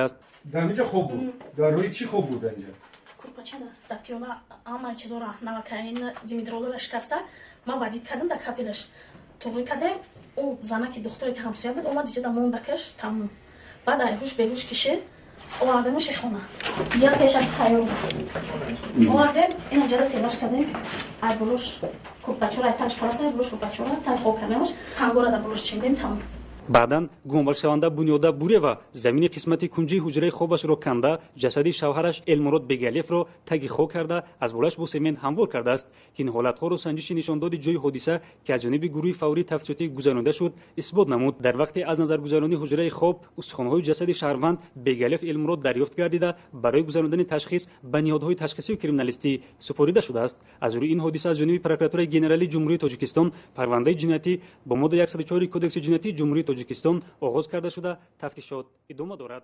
Аст. Дар инҷа хоб буд? Дар рӯи чӣ хоб буд инҷа? Курпачада, дар пиёла ҳамаи чизора, навакаин, димедролора шикаста. Ман вадид кардам, дар капелаш туғрӣ кардем. Ӯ занаки духтуре, ки ҳамсоя буд, омад иҷода, мондакаш тамом. Баъд айҳуш беҳуш кишид, овардемаши хона. Ҷа пешак тайёр буд, овардем, ина ҷара телаш кардем. Ай болош курпачора, ай танаш параса, ай болош курпачора тай хок кардемаш, тангора дар болош чиндем, тамом. Баъдан гумонбаршаванда Бунёда Бурева замини қисмати кунҷии ҳуҷраи хобашро канда, ҷасади шавҳараш Элмурод Бегалиевро таги хок карда, аз болаш бо семент ҳамвор кардааст, ки ин ҳолатҳоро санҷиши нишондоди ҷои ҳодиса, ки аз ҷониби гурӯҳи фаврии тафтишотӣ гузаронида шуд, исбот намуд. Дар вақти аз назаргузаронии ҳуҷраи хоб устухонҳои ҷасади шаҳрванд Бегалиев Элмурод дарёфт гардида, барои гузарондани ташхис ба ниҳодҳои ташхисию криминалистӣ супорида шудааст. Аз рӯи ин ҳодиса аз ҷониби Прокуратураи Генералии Ҷумҳурии Тоҷикистон парвандаи ҷиноятӣ бо моддаи 104 Кодекси ҷиноятии Ҷумҳурии Тоҷикистон оғоз карда шуда, тафтишот идома дорад.